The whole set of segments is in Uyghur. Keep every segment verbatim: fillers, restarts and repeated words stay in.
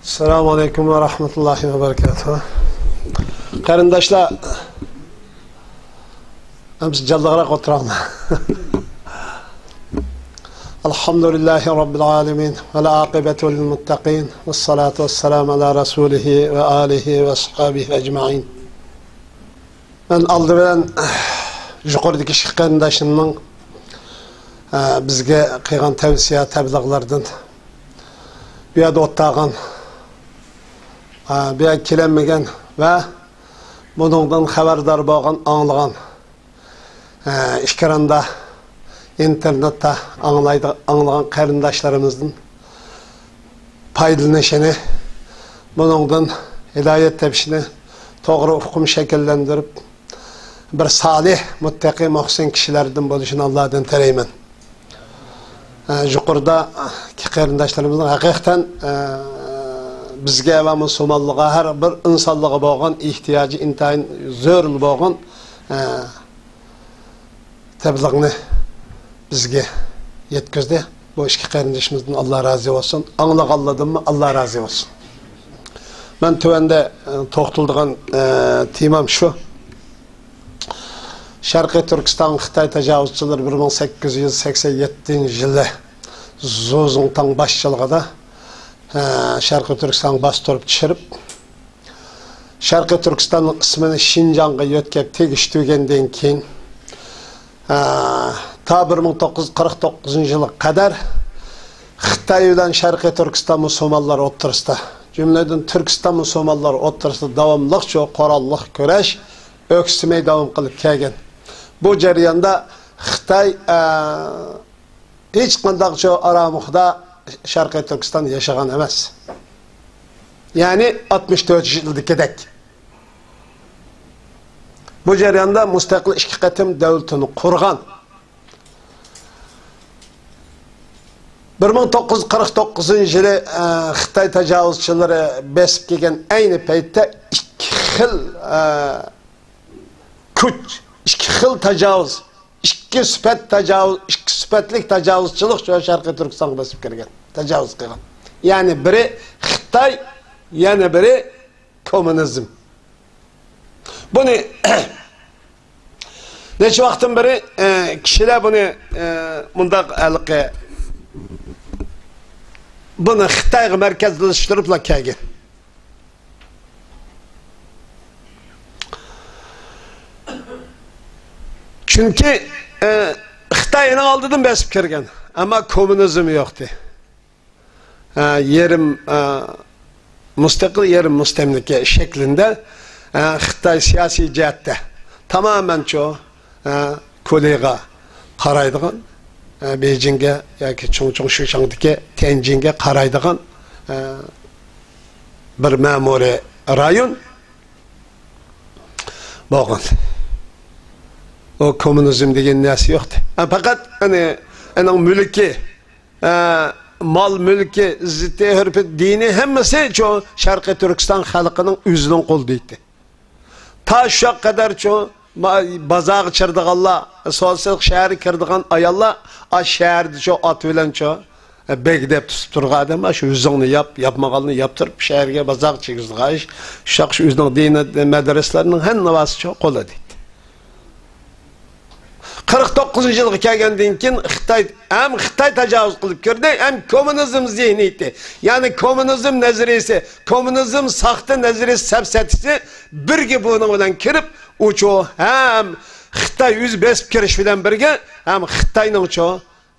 ئەسسالامۇ ئەلەيكۇم ۋە رەھمەتۇللاھى ۋە بەرىكاتۇھۇ. قېرىنداشلار، ئەمسە جانلىقراق ئولتۇراڭلار. ئەلھەمدۇلىللاھى رەببىل ئالەمىن، ۋەل ئاقىبەتۇ لىل مۇتتەقىن، ۋەسسالاتۇ ۋەسسالامۇ ئەلا رەسۇلىھى ۋە ئالىھى ۋە ئەسھابىھى ئەجمەئىن. مەن ئالدى بىلەن يۇقىرىدىكى ئىككى قېرىنداشلىرىمنىڭ، ئە، بىزگە قىلغان تەۋسىيە تەبلىغلىرىدىن، بۇ يەردە ئولتۇرغان، ئە، بۇ يەرگە كېلەلمىگەن ۋە بۇنىڭدىن خەۋەردار بولغان، ئاڭلىغان، ئە، ئېكراندا، ئىنتېرنېتتا ئاڭلايدىغان، ئاڭلىغان قېرىنداشلىرىمىزدىن پايدىلىنىشىنى، بۇنىڭدىن ھىدايەت تېپىشىنى، توغرا ئۇقۇم شەكىللەندۈرۈپ، بىر سالىھ، مۇتتەقى، مۇھسىن كىشىلەردىن بولۇشىنى ئاللادىن تىلەيمەن. ئە، يۇقىرىدا قېرىنداشلىرىمىزنىڭ ھەقىقەتەن، ئە، بىزگە ۋە مۇسۇلمانلىققا، ھەر بىر ئىنسانلىققا بولغان ئېھتىياجى ئىنتايىن زۆرۈر بولغان، ئە، تەبلىغنى بىزگە يەتكۈزدى. بۇ ئىككى قېرىندىشىمىزدىن ئاللا رازى بولسۇن. ئاڭلىغانلاردىنمۇ ئاللا رازى بولسۇن. مەن تۆۋەندە، ئە، توختىلىدىغان، ئە، تېمام شۇ. شەرقىي تۈركىستانغا خىتاي تاجاۋۇزچىلىرى بىر مىڭ سەككىز يۈز سەكسەن يەتتىنچى يىلى زۇ زۇڭتاڭ باشچىلىقىدا، ئە، شەرقىي تۈركىستانغا باستۇرۇپ چۈشۈرۈپ، شەرقىي تۈركىستاننىڭ ئىسمىنى شىنجاڭغا يۆتكەپ تېگىشتۈرگەندىن كېيىن، ئە، تا بىر مىڭ توققۇز يۈز قىرىق توققۇزىنچى يىلغا قەدەر خىتاي بىلەن شەرقىي تۈركىستان مۇسۇلمانلار ئوتتۇرىسىدا، جۈملىدىن تۈركىستان مۇسۇلمانلار ئوتتۇرىسىدا داۋاملىق شۇ قوراللىق كۈرەش، ئۆكسىمەي داۋام قىلىپ كەلگەن. بۇ جەرياندا خىتاي، ئە، ھېچقانداق شۇ ئارامۇخدا شەرقىي تۈركىستان ياشىغان ئەمەس. يەنى ئاتمىش تۆتىنچى يىلدىكىدەك. بۇ جەرياندا مۇستەقىل ئىككى قېتىم دۆلىتىنى قۇرغان. بىر مىڭ توققۇز يۈز قىرىق توققۇزىنچى يىلى، ئە، خىتاي تاجاۋۇزچىلىرى بېسىپ كەلگەن ئەينى پەيتتە ئىككى خىل، ئە، كۈچ، ئىككى خىل تاجاۋۇز، ئىككى سۈپەت تاجاۋۇز، ئىككى سۈپەتلىك تاجاۋۇزچىلىق شۇ شەرقىي تۈركىستانغا بېسىپ كىرگەن، تاجاۋۇز قىلغان. يەنى بىرى خىتاي، يەنە بىرى كوممۇنىزم. بۇنى نەچچە ۋاقىتتىن بېرى، ئە، كىشىلەر بۇنى، ئە، مۇنداق ھېلىقى، بۇنى خىتايغا مەركەزلەشتۈرۈپلا كەلگەن. چۈنكى، ئە، خىتاي ئېنىڭ ئالدىدىن بېسىپ كىرگەن، ئەمما كوممۇنىزم يوقتى. ئە، يېرىم، ئە، مۇستەقىل، يېرىم مۇستەملىكە شەكلىندە، ئە، خىتاي سىياسىي جەھەتتە تامامەن شۇ، ئە، كولىغا قارايدىغان، ئە، بېيجىڭگە ياكى چۇڭچۇڭ شىشاڭدىكى تيەنجىنگە قارايدىغان، ئە، بىر مەمۇرىي رايون بولغان. ئۇ كوممۇنىزم دېگەن نەرسە يوقتى. ئە، پەقەت ئەنە، ئەنىڭ مۈلكى، ئە، مال مۈلكى، ئىززىتى، ھۆرمىتى، دىنى، ھەممىسى شۇ شەرقىي تۈركىستان خەلقىنىڭ ئۆزىنىڭ قولىدا ئىدى. تا شۇ قەدەر شۇ ما-، بازارغا چىرىدىغانلار، سودا سېتىق شەھەرگە كىرىدىغان ئاياللار، ئا، شەھەردە شۇ ئات بىلەن شۇ، ئە، بەگ دەپ تۇتۇپ تۇرغان ئادەم، ئا، شۇ ئۆزۈڭنى ياپ، ياپمىغاننى ياپتۇرۇپ، شەھەرگە، بازارغا چىگىزىدىغان ئىش، شۇ، شۇ ئۆزىنىڭ دىنى، مەدرىسىلەرنىڭ ھەممىسى شۇ قولىدا ئىدى. قىرىق توققۇزىنچى يىلغا كەلگەندىن كېيىن خىتاي، ھەم خىتاي تاجاۋۇز قىلىپ كىردى، ھەم كوممۇنىزم زېھنىيىتى، يەنى كوممۇنىزم نەزەرىيىسى، كوممۇنىزم ساختا نەزەرىيىسى، سەپسەتىسى بىرگە بۇنىڭ بىلەن كىرىپ، ئۇچۇ ھەم خىتاي ئۆزى بېسىپ كىرىش بىلەن بىرگە، ھەم خىتاينىڭچۇ،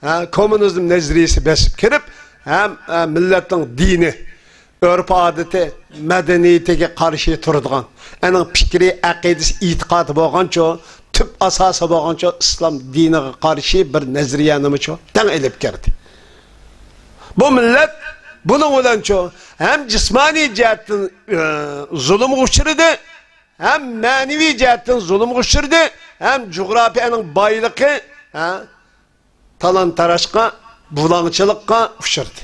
ھە، كوممۇنىزم نەزەرىيىسى بېسىپ كىرىپ، ھەم، ھە، مىللەتنىڭ دىنى، ئۆرپ-ئادىتى، مەدەنىيىتىگە قارشى تۇرىدىغان، ئەنىڭ پىكرى، ئەقىدىسى، ئېتىقادى بولغانچۇ، تۈپ ئاساسى بولغانچۇ، ئىسلام دىنىغا قارشى بىر نەزەرىيەنىمۇچۇ تەڭ ئېلىپ كىردى. بۇ مىللەت بۇنىڭ بىلەنچۇ ھەم جىسمانىي جەھەتتىن، ئە، زۇلۇمغا ئۇچرىدى، ھەم مەنىۋى جەھەتتىن زۇلۇمغا ئۇچرىدى، ھەم جۇغراپىيەنىڭ بايلىقى، ھە، تالان-تاراجقا، بۇلاڭچىلىققا ئۇچرىدى.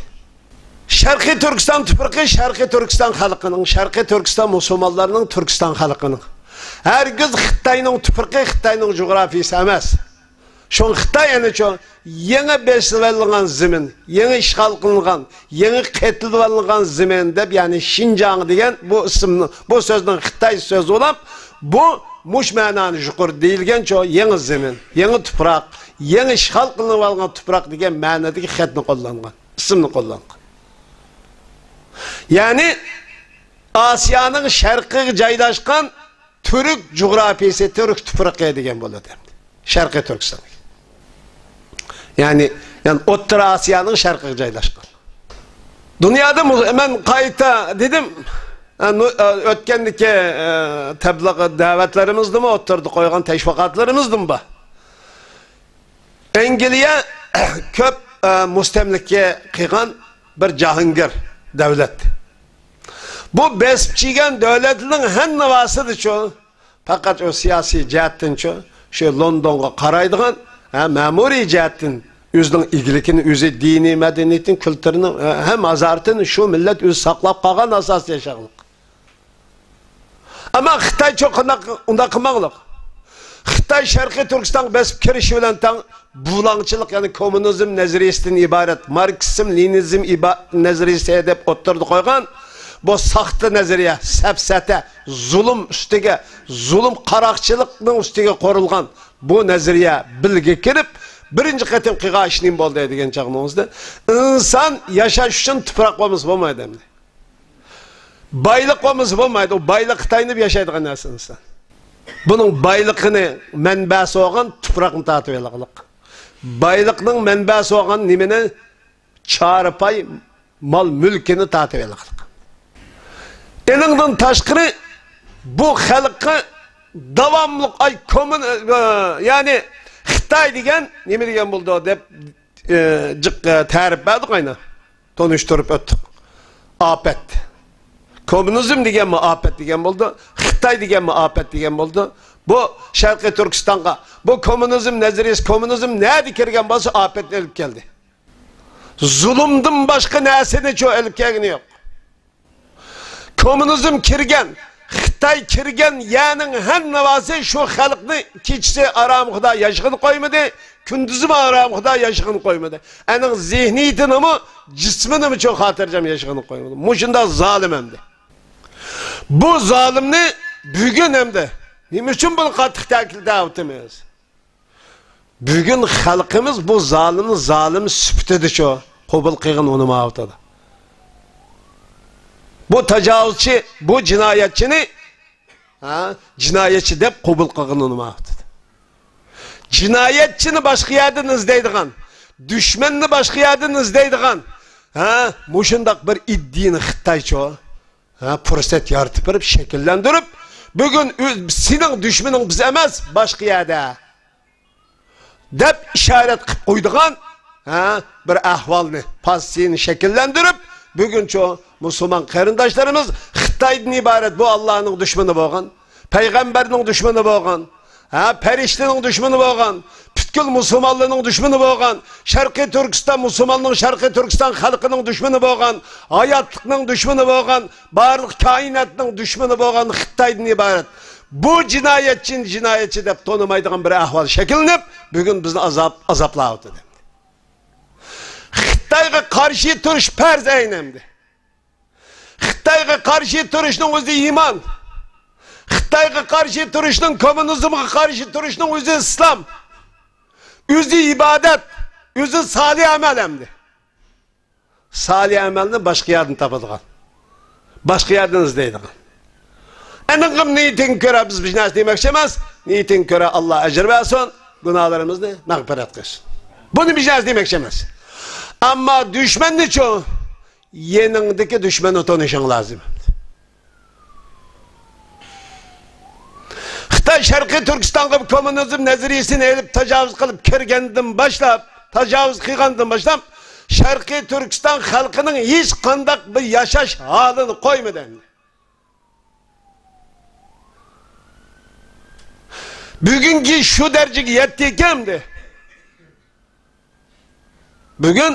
شەرقىي تۈركىستان تۇپرىقى شەرقىي تۈركىستان خەلقىنىڭ، شەرقىي تۈركىستان مۇسۇلمانلارنىڭ، تۈركىستان خەلقىنىڭ. ھەرگىز خىتاينىڭ تۇپرىقى، خىتاينىڭ جۇغراپىيىسى ئەمەس. شۇڭا خىتاي يەنە شۇ يېڭى بېسىۋېلىنغان زېمىن، يېڭى ئىشغال قىلىنغان، يېڭى قېتىۋېلىنغان زېمىن دەپ، يەنى شىنجاڭ دېگەن بۇ ئىسىمنى، بۇ سۆزنىڭ خىتاي سۆزى بولۇپ، بۇ مۇش مەنانى يۇقىرىدا دېيىلگەن شۇ يېڭى زېمىن، يېڭى تۇپراق، يېڭى ئىشغال قىلىنىۋالغان تۇپراق دېگەن مەنىدىكى خەتنى قوللانغان، ئىسىمنى قوللانغان. يەنى ئاسىيانىڭ شەرقىگە جايلاشقان تۈرك جۇغراپىيىسى، تۈرك تۇپرىقى دېگەن بولىدۇ ئەمدى. شەرقىي تۈركىستان. يەنى، يەنى ئوتتۇرا ئاسىيانىڭ شەرقىگە جايلاشقان. دۇنيادا مۇ-، مەن قايتا دېدىم، ئە، نۇ-، ئە، ئۆتكەندىكى، ئە، تەبلىغ دەۋەتلىرىمىزدىمۇ، ئوتتۇرىدا قويغان تەشۋىقاتلىرىمىزدىمۇ بار. ئەنگلىيە كۆپ، ئە، مۇستەملىكە قىلغان بىر جاھانگىر دۆلەت. بۇ بېسىپ كىرگەن دۆلەتنىڭ ھەممىۋاسىدىچۇ، پەقەت ئۇ سىياسىي جەھەتتىنچۇ، شۇ لوندونغا قارايدىغان، ھە، مەمۇرىي جەھەتتىن ئۆزىنىڭ ئىگىلىكىنى، ئۆزى دىنىي مەدەنىيىتىنى، كۈلتۈرىنى، ھە، ھەم ھازارىتىنى شۇ مىللەت ئۆزى ساقلاپ قالغان ئاساستا ياشاغلىق. ئەمما خىتايچۇ قانداق، ئۇنداق قىلماڭلىق. خىتاي شەرقىي تۈركىستانغا بېسىپ كىرىشى بىلەن تەڭ بۇلاڭچىلىق، يەنى كوممۇنىزم نەزەرىيىسىدىن ئىبارەت، ماركسىزم، لېنىنىزم ئىبا-، نەزەرىيىسى دەپ ئوتتۇرىدا قويغان بۇ ساختا نەزەرىيە، سەپسەتە، زۇلۇم ئۈستىگە، زۇلۇم، قاراقچىلىقنىڭ ئۈستىگە قۇرۇلغان بۇ نەزەرىيە بىلگە كىرىپ، بىرىنچى قېتىم قىلغان ئىشى نېمە بولدى دېگەن چاغنىڭىزدا، ئىنسان ياشاش ئۈچۈن تۇپراق بولمىسا بولمايدۇ ئەمدى. بايلىق بولمىسا بولمايدۇ. ئۇ بايلىققا تايىنىپ ياشايدىغان نەرسە ئىنسان. بۇنىڭ بايلىقىنى مەنبەسى بولغان تۇپراقنى تارتىۋالغانلىق. بايلىقنىڭ مەنبەسى بولغان نېمىنى؟ چارپاي، مال مۈلكىنى تارتىۋالغانلىق. ئېنىڭدىن تاشقىرى، بۇ خەلققە داۋاملىق، ئاي، كوممۇن-، ئە، يەنى خىتاي دېگەن نېمە دېگەن بولىدۇ دەپ، ئە، جىق، ئە، تەرىپ بەردۇق ئاينا. تونۇشتۇرۇپ ئۆتتۇق. ئاپەت. كوممۇنىزم دېگەنمۇ ئاپەت دېگەن بولىدۇ. خىتاي دېگەنمۇ ئاپەت دېگەن بولىدۇ. بۇ شەرقىي تۈركىستانغا بۇ كوممۇنىزم نەزەرىيەسى، كوممۇنىزم نەدە كىرگەن بولسا ئاپەتنى ئېلىپ كەلدى. زۇلۇمدىن باشقا نەرسىنىچۇ ئېلىپ كەلگىنى يوق. كوممۇنىزم كىرگەن، خىتاي كىرگەن يەرنىڭ ھەممىۋاسى شۇ خەلقنى كېچىسى ئارامخۇدا ياشىغىلى قويمىدى، كۈندۈزىمۇ ئارامخۇدا ياشىغىلى قويمىدى. ئەنىڭ زېھنىيىتىنىمۇ، جىسمىنىمۇ شۇ خاتىرجەم ياشىغىلى قويمىدى. مۇشۇنداق زالىم ئەمدى. بۇ زالىمنى بۈگۈن ئەمدى نېمە ئۈچۈن بۇنى قاتتىق تەكىتلەۋاتىمىز؟ بۈگۈن خەلقىمىز بۇ زالىمنى زالىم سۈپىتىدىچۇ قوبۇل قىلغىنى ئۇنىماۋاتىدۇ. بۇ تاجاۋۇزچى، بۇ جىنايەتچىنى، ھە، جىنايەتچى دەپ قوبۇل قىلغىنى ئۇنىماۋاتىدۇ. جىنايەتچىنى باشقا يەردىن ئىزدەيدىغان، دۈشمەننى باشقا يەردىن ئىزدەيدىغان، ھە، مۇشۇنداق بىر ئىدىيىنى خىتايچۇ، ھە، پۇرسەت يارىتىپ بېرىپ، شەكىللەندۈرۈپ، بۈگۈن ئۆز-، سېنىڭ دۈشمىنىڭ بىز ئەمەس، باشقا يەردە. دەپ ئىشارەت قىلىپ قويىدىغان، ھە، بىر ئەھۋالنى، پوزىتسىيىنى شەكىللەندۈرۈپ، بۈگۈنچۇ مۇسۇلمان قېرىنداشلىرىمىز خىتايدىن ئىبارەت بۇ ئاللانىڭ دۈشمىنى بولغان، پەيغەمبەرنىڭ دۈشمىنى بولغان، ھە، پەرىشتىنىڭ دۈشمىنى بولغان، پۈتكۈل مۇسۇلمانلارنىڭ دۈشمىنى بولغان، شەرقىي تۈركىستان، مۇسۇلماننىڭ، شەرقىي تۈركىستان خەلقىنىڭ دۈشمىنى بولغان، ھاياتلىقنىڭ دۈشمىنى بولغان، بارلىق كائىناتنىڭ دۈشمىنى بولغان خىتايدىن ئىبارەت بۇ جىنايەتچىنى جىنايەتچى دەپ تونۇمايدىغان بىر ئەھۋال شەكىللىنىپ، بۈگۈن بىزنى ئازاب، ئازابلاۋاتىدۇ. خىتايغا قارشى تۇرۇش پەرز ئەينەمدى. خىتايغا قارشى تۇرۇشنىڭ ئۆزى ئىمان. خىتايغا قارشى تۇرۇشنىڭ، كوممۇنىزمغا قارشى تۇرۇشنىڭ ئۆزى ئىسلام. ئۆزى ئىبادەت، ئۆزى سالىھ ئەمەل ئەمدى. سالىھ ئەمەلنى باشقا يەردىن تاپىدىغان، باشقا يەردىن ئىزدەيدىغان. ئېنىقىم نىيىتىڭگە كۆرە بىز بىر نەرسە دېمەكچى ئەمەس. نىيىتىڭگە كۆرە ئاللا ئەجىر بەرسۇن، گۇناھلىرىمىزنى مەغپىرەت قىلسۇن. بۇنى بىر نەرسە دېمەكچى ئەمەس. ئەمما دۈشمەننىچۇ؟ يېنىڭدىكى دۈشمەننى تونۇشۇڭ لازىم. خىتاي شەرقىي تۈركىستانغا كوممۇنىزم نەزەرىيىسىنى ئېلىپ، تاجاۋۇز قىلىپ كىرگەندىن باشلاپ، تاجاۋۇز قىلغاندىن باشلاپ، شەرقىي تۈركىستان خەلقىنىڭ ھېچقانداق بىر ياشاش ھالىنى قويمىدى ئەمدى. بۈگۈنكى شۇ دەرىجىگە يەتتىكەن ئەمدى. بۈگۈن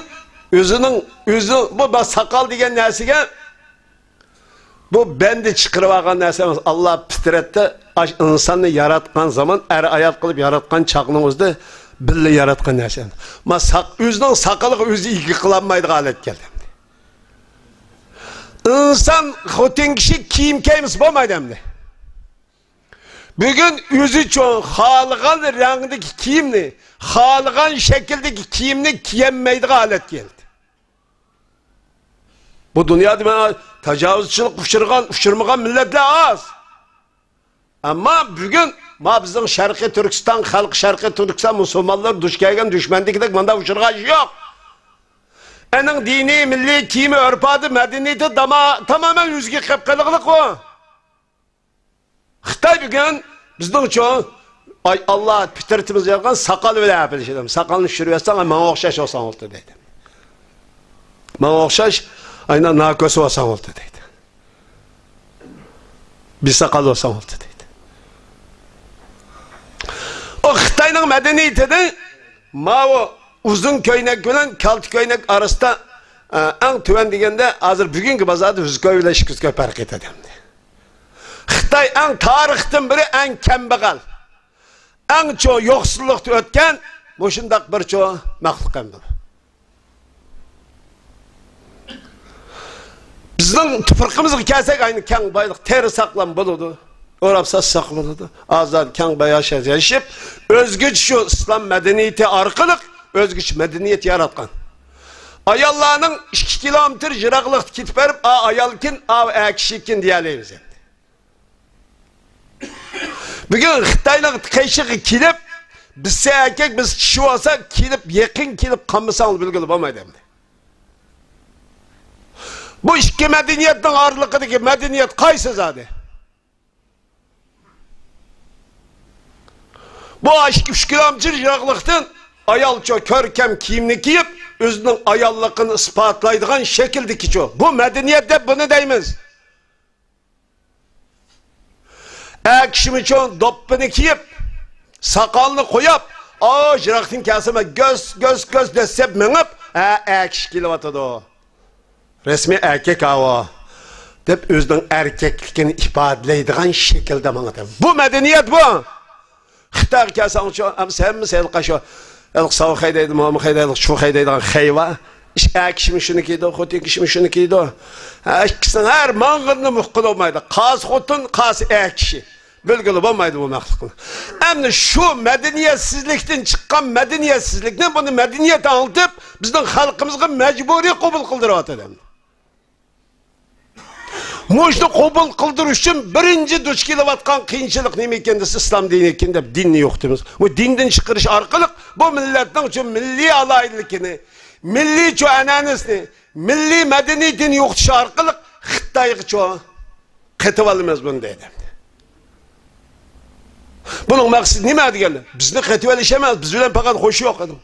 ئۆزىنىڭ، ئۆزى بۇ، بۇ ساقال دېگەن نەرسىگە، بۇ بەندە چىقىرىپ ئالغان نەرسە ئەمەس. ئاللا پىترەتتە ئاش-، ئىنساننى ياراتقان زامان، ئەر-ئايال قىلىپ ياراتقان چاغنىڭ ئۆزىدە بىللە ياراتقان نەرسە. ما ساق-، ئۆزىنىڭ ساقىلىغا ئۆزى ئىگە قىلالمايدىغان ھالەتكە كەلدى. ئىنسان، خوتۇن كىشى كىيىم كىيمىسە بولمايدۇ ئەمدى. بۈگۈن ئۆزىچۇ خالىغان رەڭدىكى كىيىمنى، خالىغان شەكىلدىكى كىيىمنى كىيەلمەيدىغان ھالەتكە كەلدى. بۇ دۇنيادا مانا تاجاۋۇزچىلىققا ئۇچرىغان، ئۇچرىمىغان مىللەتلەر ئاز. ئەمما بۈگۈن ما بىزنىڭ شەرقىي تۈركىستان خەلقى، شەرقىي تۈركىستان مۇسۇلمانلىرى دۇچ كەلگەن دۈشمەندىكىدەك ماندا ئۇچرىغان ئىش يوق. ئېنىڭ دىنىي، مىللىي كىيىمى، ئۆرپ-ئادىتى، مەدەنىيىتى تاما-، تامامەن ئۆزگىرىپ قېلىغلىق ئۇ. خىتاي بۈگۈن بىزنىڭچۇ، ئاي، ئاللا پىترىتىمىزگە يازغان ساقال بىلەن ئەپلىشىدۇ. ساقالنى چۈشۈرۈۋەتسەڭ، ماڭا ئوخشاش بولساڭ بولدى دەيدۇ. ماڭا ئوخشاش، ئاينا ناكۆس بولساڭ بولدى دەيدۇ. بىساقال بولساڭ بولدى دەيدۇ. ئۇ خىتاينىڭ مەدەنىيىتىدە ماۋۇ ئۇزۇن كۆينەك بىلەن كالتە كۆينەك ئارىسىدا، ئە، ئەڭ تۆۋەن دېگەندە، ھازىر بۈگۈنكى بازاردا يۈز كوي بىلەن ئىككى يۈز كوي پەرق يېتىدۇ ئەمدى. خىتاي ئەڭ تارىختىن بېرى ئەڭ كەمبەغەل، ئەڭ چوڭ يوقسۇللۇقتا ئۆتكەن مۇشۇنداق بىر چوڭ مەخلۇق ئەمدى. بىزنىڭ تۇپرىقىمىزغا كەلسەك، ئاينى كەڭ بايلىق، تېرە ساقلام بولىدۇ، ئوراپ ساتساق بولىدۇ. ئازاد، كەڭ باياشات ياشىشىپ، ئۆزگىچە شۇ ئىسلام مەدەنىيىتى ئارقىلىق ئۆزگىچە مەدەنىيەت ياراتقان. ئاياللارنىڭ ئىككى كىلومېتىر يىراقلىقتا كېتىپ بېرىپ، ئا ئايالكىن، ئا ئەر كىشىكىن دېيەلەيمىز ئەمدى. بۈگۈن خىتاينىڭ قېشىغا كېلىپ، بىز ئەركەك، بىز كىشى بولسا، كېلىپ، يېقىن كېلىپ قالمىساڭلار بىلگىلى بولمايدۇ ئەمدى. بۇ ئىككى مەدەنىيەتنىڭ ئارىلىقىدىكى مەدەنىيەت قايسى زادى؟ بۇ ئىككى، ئۈچ كىلومېتىر يىراقلىقتىن ئايالچۇ كۆركەم كىيىمنى كىيىپ، ئۆزىنىڭ ئاياللىقىنى ئىسپاتلايدىغان شەكىلدىكىچۇ. بۇ مەدەنىيەت دەپ بۇنى دەيمىز. ئەر كىشىمۇچۇ دوپپىنى كىيىپ، ساقالنى قويۇپ، ئاۋۇ يىراقتىن كەلسىمۇ گۆس، گۆس، گۆس دەسسەپ مېڭىپ، ھە، ئەر كىشى كېلىۋاتىدۇ. رەسمىي ئەركەك ئاۋۇ دەپ ئۆزىنىڭ ئەركەكلىكىنى ئىپادىلەيدىغان شەكىلدە ماڭىدۇ. بۇ مەدەنىيەت بۇ. خىتايغا كەلسەڭچۇ، ھەممىسى، ھەممىسى ھېلىقى شۇ، ھېلىقى ساۋۇ خەي دەيدۇ، ماۋۇ خەي دەيدۇ، شۇ خەي دەيدىغان خەي بار. ئىش، ئەر كىشىمۇ شۇنى كىيىدۇ، خوتۇن كىشىمۇ شۇنى كىيىدۇ. ھە، ئىككىسىنىڭ ھەر ماڭغىنىنى مۇخ قىلالمايدۇ. قايسى خوتۇن، قايسى ئەر كىشى. بىلگىلى بولمايدۇ بۇ مەخلۇقنى. ئەمدى شۇ مەدەنىيەتسىزلىكتىن چىققان مەدەنىيەتسىزلىكنى بۇنى مەدەنىيەت ئاڭلىتىپ، بىزنىڭ خەلقىمىزغا مەجبۇرىي قوبۇل قىلدۇرۇۋاتىدۇ ئەمدى. مۇشۇنى قوبۇل قىلدۇرۇش ئۈچۈن بىرىنچى دۇچ كېلىۋاتقان قىيىنچىلىق نېمە ئىكەن دېسە، ئىسلام دىنى ئىكەن دەپ دىننى يوقىتىمىز. بۇ دىندىن چىقىرىش ئارقىلىق بۇ مىللەتنىڭ شۇ مىللىي ئالاھىدىلىكىنى، مىللىي شۇ ئەنئەنىسىنى، مىللىي مەدەنىيىتىنى يوقىتىش ئارقىلىق خىتايغا شۇ قېتىۋالىمىز بۇنى دەيدۇ. بۇنىڭ مەقسىتى نېمە دېگەندە، بىزنى قېتىۋېلىش ئەمەس، بىز بىلەن پەقەت خوشى يوق ئادەم.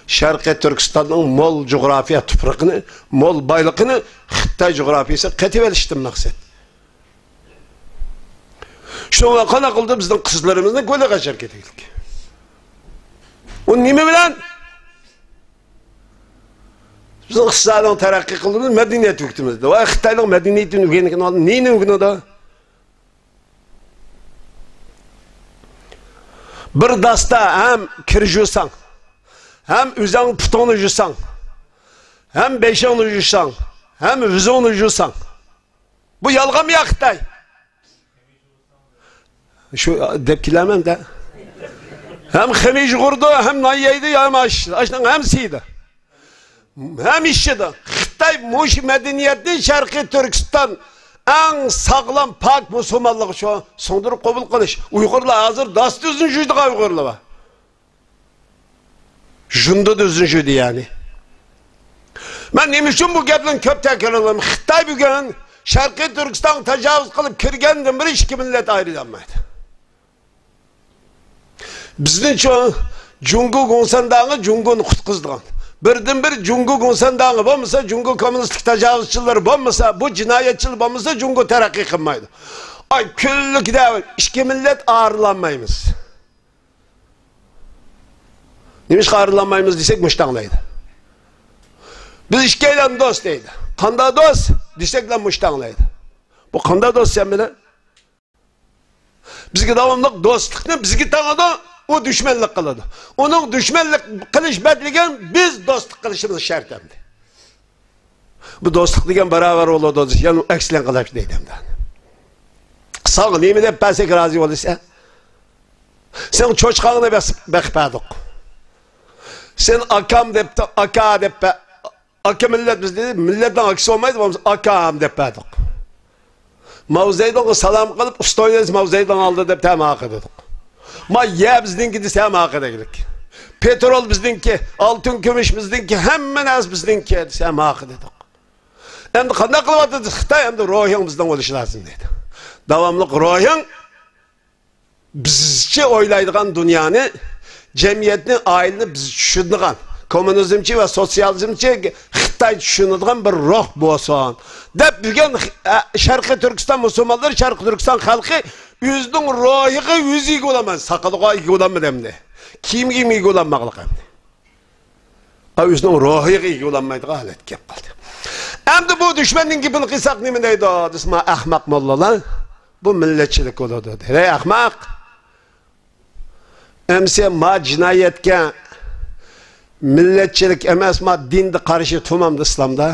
شەرقىي تۈركىستاننىڭ مول جۇغراپىيە تۇپرىقىنى، مول بايلىقىنى خىتاي جۇغراپىيىسىگە قېتىۋېلىشتىن مەقسەت. شۇڭا قانداق قىلدى بىزنىڭ قىزلىرىمىزنى كۆلگە قاچۇرۇپ كېتەيلىك. ئۇ نېمە بىلەن؟ بىزنىڭ ئىقتىسادىنى تەرەققىي قىلدۇرىمىز، مەدەنىيەت ئۆگىتىمىز. ۋاي، خىتاينىڭ مەدەنىيىتىنى ئۆگەنگەن ئادەم نېنى ئۆگىنىدۇ؟ بىر داستا ھەم كىر يۇساڭ، ھەم ئۆزۈڭ پۇتۇڭنى يۇساڭ، ھەم بېشىڭنى يۇساڭ، ھەم يۈزۈڭنى يۇساڭ. بۇ يالغانمۇ يا خىتاي؟ شۇ دەپ كېلەمەن دە. ھەم خېمىر يۇغۇرىدۇ، ھەم نان يەيدۇ، ھەم ئاش، ئاشنىڭ ھەممىسى يەيدۇ. ھەم ئىچىدۇ. خىتاي مۇشۇ مەدەنىيەتنى شەرقىي تۈركىستان ئەڭ ساغلام، پاك مۇسۇلمانلىقى شۇ سىڭدۈرۈپ قوبۇل قىلىش. ئۇيغۇرلار ھازىر داستا ئۆزىنى يۇيىدىغان ئۇيغۇرلار بار. ژۇندىدا ئۆزىنى يۇيىدۇ يەنى. مەن نېمە ئۈچۈن بۇ گەپلەرنى كۆپ تەكرارلايمەن؟ خىتاي بۈگۈن شەرقىي تۈركىستانغا تاجاۋۇز قىلىپ كىرگەندىن بېرى ئىككى مىللەت ئايرىلالمايدۇ. بىزنىڭچۇ جۇڭگو گوڭسەنداڭى جۇڭگونى قۇتقۇزىدىغان. بىردىنبىر جۇڭگو گوڭسەنداڭى بولمىسا، جۇڭگو كوممۇنىستىك تاجاۋۇزچىلىرى بولمىسا، بۇ جىنايەتچىلەر بولمىسا، جۇڭگو تەرەققىي قىلمايدۇ. ئاي، كۈنلۈك دەۋر، ئىككى مىللەت ئايرىلالمايمىز. نېمىشقا ئايرىلالمايمىز دېسەك، مۇشتاڭلايدۇ. بىز ئىككىيلەن دوست دەيدۇ. قاندا دوست دېسەكلا مۇشتاڭلايدۇ. بۇ قاندا دوست سەن بىلەن؟ بىزگە داۋاملىق دوستلۇقنى بىزگە تاڭىدۇ. ئۇ دۈشمەنلىك قىلىدۇ. ئۇنىڭ دۈشمەنلىك قىلىش بەدىلىگە بىز دوستلۇق قىلىشىمىز شەرت ئەمدى. بۇ دوستلۇق دېگەن باراۋەر بولىدۇ دېسە، يەنە ئەكسىنى قىلىپ دەيدۇ ئەمدى. ساڭا نېمە دەپ بەرسەك رازى بولىسەن؟ سېنىڭ چوشقاڭنى بەس-، بېقىپ بەردۇق. سېنى ئاكام دەپ، ئاكا دەپ بە-، ئاكا مىللەت بىز دېدى، مىللەتنىڭ ئاكىسى بولمايدۇ، بولمىسا ئاكام دەپ بەردۇق. ماۋزېدۇڭغا سالام قىلىپ، ئۇستاينىز ماۋزېدۇڭ ئالدى دەپ تەماقى دېدۇق. ما يەر بىزنىڭكى دېسە ماقى دەيلىك. پېترول بىزنىڭكى، ئالتۇن كۈمۈش بىزنىڭكى، ھەممە نەرسە بىزنىڭكى دېسە ماقى دېدۇق. ئەمدى قانداق قىلىۋاتىدۇ خىتاي؟ ئەمدى روھىڭ بىزنىڭ بولۇشى لازىم دەيدۇ. داۋاملىق روھىڭ بىزچە ئويلايدىغان دۇنيانى، جەمئىيەتنى، ئائىلىنى بىز چۈشىنىدىغان، كوممۇنىزمچى ۋە سوتسىيالىزمچى خىتاي چۈشىنىدىغان بىر روھ بولسۇن دەپ بۈگۈن، ئە، شەرقىي تۈركىستان مۇسۇلمانلىرى، شەرقىي تۈركىستان خەلقى ئۆزىنىڭ روھىغا ئۆزى ئىگە بولالمايدۇ. ساقىلىغا ئىگە بولالمىدى ئەمدى. كىيىمگە ئىگە بولالماقلىق ئەمدى. ئا، ئۆزىنىڭ روھىغا ئىگە بولالمايدىغان ھالەتكە كېلىپ قالدى. ئەمدى بۇ دۈشمەننىڭ گېپىنى قىلساق نېمە دەيدۇ دېسە، ما ئەخمەق موللىلار، بۇ مىللەتچىلىك بولىدۇ دەيدۇ. ھەي ئەخمەق! ئەمسە ما جىنايەتكە مىللەتچىلىك ئەمەس، ما دىندا قارشى تۇرمامدۇ ئىسلامدا؟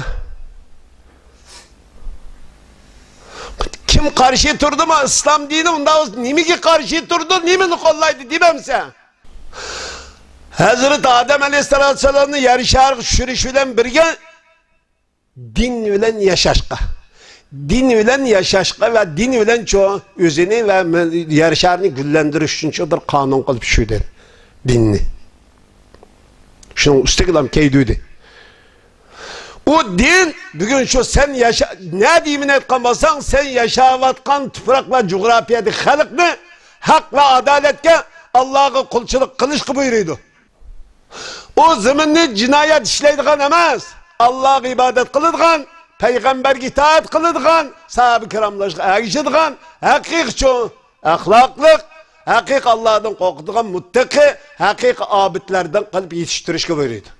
كىم قارشى تۇردىمۇ ئىسلام دىنى، ئۇنداق بولسا نېمىگە قارشى تۇرىدۇ، نېمىنى قوللايدۇ دېمەمسەن؟ ھەزرىتى ئادەم ئەلەيھىسسالاتۇ ۋەسسالامنى يەر شارىغا چۈشۈرۈش بىلەن بىرگە دىن بىلەن ياشاشقا، دىن بىلەن ياشاشقا ۋە دىن بىلەن چۇ ئۆزىنى ۋە مە-، يەر شارىنى گۈللەندۈرۈش ئۈچۈن چۇ بىر قانۇن قىلىپ چۈشۈردى دىننى. شۇنىڭ ئۈستىگە لام كەيدۈدى. ئۇ دىن بۈگۈن شۇ سەن ياشا-، نە دېيمەن ئېيتقان بولساڭ، سەن ياشاۋاتقان تۇپراق ۋە جۇغراپىيەدىكى خەلقنى ھەق ۋە ئادالەتكە، ئاللاغا قۇلچىلىق قىلىشقا بۇيرۇيدۇ. ئۇ زېمىننى جىنايەت ئىشلەيدىغان ئەمەس، ئاللاغا ئىبادەت قىلىدىغان، پەيغەمبەرگە ئىتائەت قىلىدىغان، ساھابە كىراملارغا ئەگىشىدىغان، ھەقىقىي چوڭ ئەخلاقلىق، ھەقىقىي ئاللادىن قورقىدىغان مۇتتەقى، ھەقىقىي ئابىدلەردىن قىلىپ يېتىشتۈرۈشكە بۇيرۇيدۇ.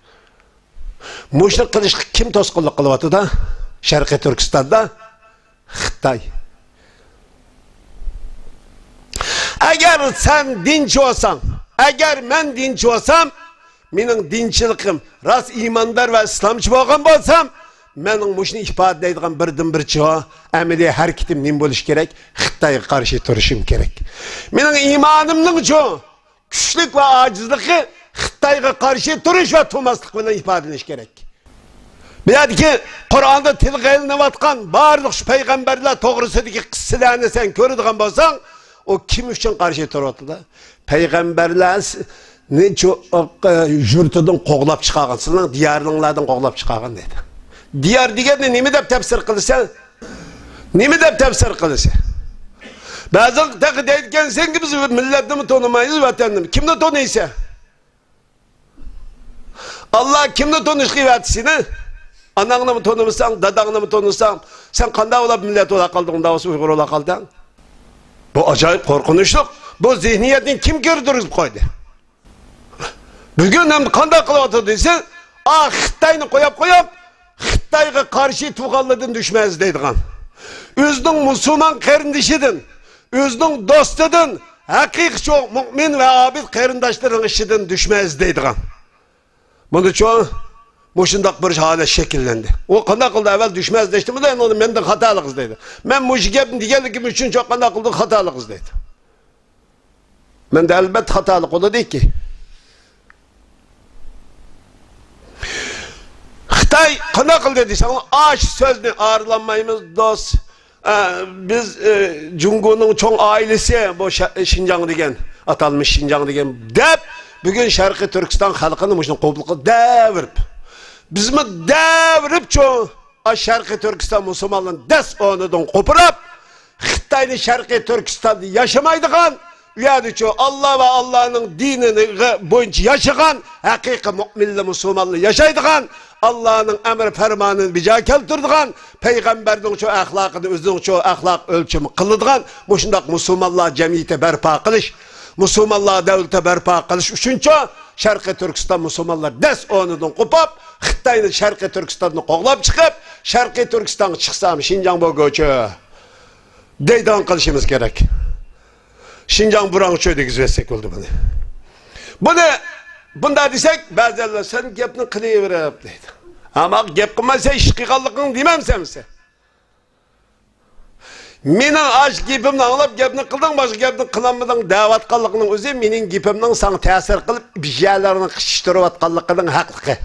مۇشۇنى قىلىشقا كىم توسقۇنلۇق قىلىۋاتىدۇ؟ شەرقىي تۈركىستاندا خىتاي. ئەگەر سەن دىنچى بولساڭ، ئەگەر مەن دىنچى بولسام، مېنىڭ دىنچىلىقىم راست ئىماندار ۋە ئىسلامچى بولغان بولسام، مېنىڭ مۇشۇنى ئىپادىلەيدىغان بىردىنبىر چۇ ئەمەلىي ھەرىكىتىم نېمە بولۇشى كېرەك؟ خىتايغا قارشى تۇرۇشۇم كېرەك. مېنىڭ ئىمانىمنىڭ چۇ كۈچلۈك ۋە ئاجىزلىقى خىتايغا قارشى تۇرۇش ۋە تۇرماسلىق بىلەن ئىپادىلىنىشى كېرەك. بۇ يەردىكى قۇرئاندا تىلغا ئېلىنىۋاتقان بارلىق شۇ پەيغەمبەرلەر توغرىسىدىكى قىسسىلەرنى سەن كۆرىدىغان بولساڭ، ئۇ كىم ئۈچۈن قارشى تۇرۇۋاتىدۇ؟ پەيغەمبەرلەرنى چۇ-، يۇرتىدىن قوغلاپ چىقارغان، سىلەرنىڭ دىيارىڭلاردىن قوغلاپ چىقارغان دەيدۇ. دىيار دېگەننى نېمە دەپ تەپسىر قىلىسەن؟ نېمە دەپ تەپسىر قىلىسەن؟ بەزىڭ تېخى دەيدىكەنسەنكى، بىز مىللەتنىمۇ تونۇمايمىز، ۋەتەننىمۇ. كىمنى تونۇيسەن؟ ئاللا كىمنى تونۇشقا ئەۋەتتى سېنى؟ ئاناڭنىمۇ تونۇمىساڭ، داداڭنىمۇ تونۇمىساڭ، سەن قانداق بولۇپ مىللەت بولا قالدىڭ، ئۇنداق بولسا ئۇيغۇر بولا قالدىڭ؟ بۇ ئاجايىپ قورقۇنچلۇق. بۇ زېھنىيەتنى كىم كىردۈرۈپ قويدى؟ بۈگۈن ھەم قانداق قىلىۋاتىدۇ دېسە، ئا، خىتاينى قويۇپ قويۇپ، خىتايغا قارشى تۇرغانلىرىدىن دۈشمەن ئىزدەيدىغان، ئۆزىنىڭ مۇسۇلمان قېرىندىشىدىن، ئۆزىنىڭ دوستىدىن، ھەقىقىي چوڭ مۇئمىن ۋە ئابىد قېرىنداشلىرىنىڭ ئىچىدىن دۈشمەن ئىزدەيدىغان. بۇنىچۇ مۇشۇنداق بىر ھالەت شەكىللەندى. ئۇ قانداق قىلدى؟ ئەۋۋەل دۈشمەن ئىزدەشتىمۇ، ئەندىن مەندىن خاتالىق ئىزدەيدۇ. مەن مۇشۇ گەپنى دېگەنلىكىم ئۈچۈن چوق قانداق قىلدى؟ خاتالىق ئىزدەيدۇ. مەندە ئەلبەتتە خاتالىق بولىدۇكى. خىتاي قانداق قىلدى دېسەڭلار، ئاش سۆزنى ئارىلانمايمىز، دوست. ئە، بىز، ئە، جۇڭگونىڭ چوڭ ئائىلىسى، بۇ شا-، شىنجاڭ دېگەن، ئاتالمىش شىنجاڭ دېگەن دەپ، بۈگۈن شەرقىي تۈركىستان خەلقىنى مۇشۇنى قوبۇل قىلدى دەۋېرىپ. بىزمۇ دەۋېرىپچۇ، ئا، شەرقىي تۈركىستان مۇسۇلمانلىرىنى دەس ئورنىدىن قوپۇرۇپ، خىتاينى شەرقىي تۈركىستاندا ياشىمايدىغان، ئۇ يەردىچۇ ئاللا ۋە ئاللانىڭ دىنى بويىچە ياشىغان، ھەقىقىي مۇئمىنلار، مۇسۇلمانلار ياشايدىغان، ئاللانىڭ ئەمر پەرمانىنى بىجا كەلتۈرىدىغان، پەيغەمبەرنىڭچۇ ئەخلاقىنى ئۆزىنىڭچۇ ئەخلاق ئۆلچىمى قىلىدىغان مۇشۇنداق مۇسۇلمانلار جەمئىيىتى بەرپا قىلىش، مۇسۇلمانلار دۆلىتى بەرپا قىلىش ئۈچۈنچۇ شەرقىي تۈركىستان مۇسۇلمانلار دەس ئورنىدىن قوپۇپ، خىتاينى شەرقىي تۈركىستاندىن قوغلاپ چىقىپ، شەرقىي تۈركىستانغا چىقسام شىنجاڭ بولغۇچە دەيدىغان قىلىشىمىز كېرەك. شىنجاڭ بۇرانغىچە دېگۈزۈۋەتسەك بولدى بۇنى. بۇنى بۇنداق دېسەك، بەزىلەر «سەن گەپنى قىلىۋېرىپ» دەيدۇ. ئەمما گەپ قىلمايسەن، ئىش قىلغانلىقىڭنى دېمەمسەن سەن؟ مېنىڭ ئاشۇ گېپىمنى ئاڭلاپ، گەپنى قىلدىڭ، باشقا گەپنى قىلالمىدىڭ دەۋاتقانلىقىڭنىڭ ئۆزى مېنىڭ گېپىمنىڭ ساڭا تەسىر قىلىپ، بىر يەرلەرنى قىچىشتۇرۇۋاتقانلىقىنىڭ ھەقلىقى.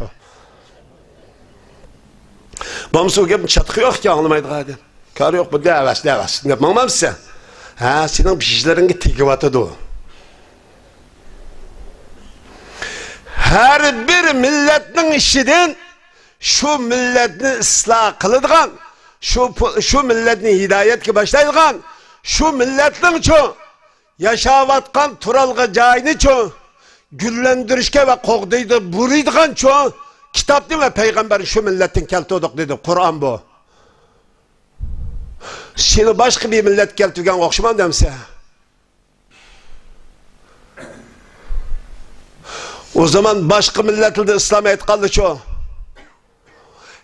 بولمىسا ئۇ گەپنى چاتىقى يوق ئىكەن، ئاڭلىمايدىغان ئادەم. كارى يوق، بۇنداق ئەۋەتسە ئەۋەتسۇن دەپ ماڭمامسەن؟ ھە، سېنىڭ بېشىڭلىرىڭغا تېگىۋاتىدۇ. ھەر بىر مىللەتنىڭ ئىچىدىن شۇ مىللەتنى ئىسلاھ قىلىدىغان، شۇ پۇ-، شۇ مىللەتنى ھىدايەتكە باشلايدىغان، شۇ مىللەتنىڭچۇ ياشاۋاتقان تۇرالغۇ جايىنىچۇ گۈللەندۈرۈشكە ۋە قوغدايدۇ، بۇرىيدىغانچۇ كىتابنى ۋە پەيغەمبەرنى شۇ مىللەتتىن كەلتۈردۇق دېدى. قۇرئان بۇ. سېنى باشقا بىر مىللەت كەلتۈرگەنگە ئوخشىمامدۇ ئەمسە؟ ئۇ زامان باشقا مىللەتلەردە ئىسلام ئېيتقانلىچۇ؟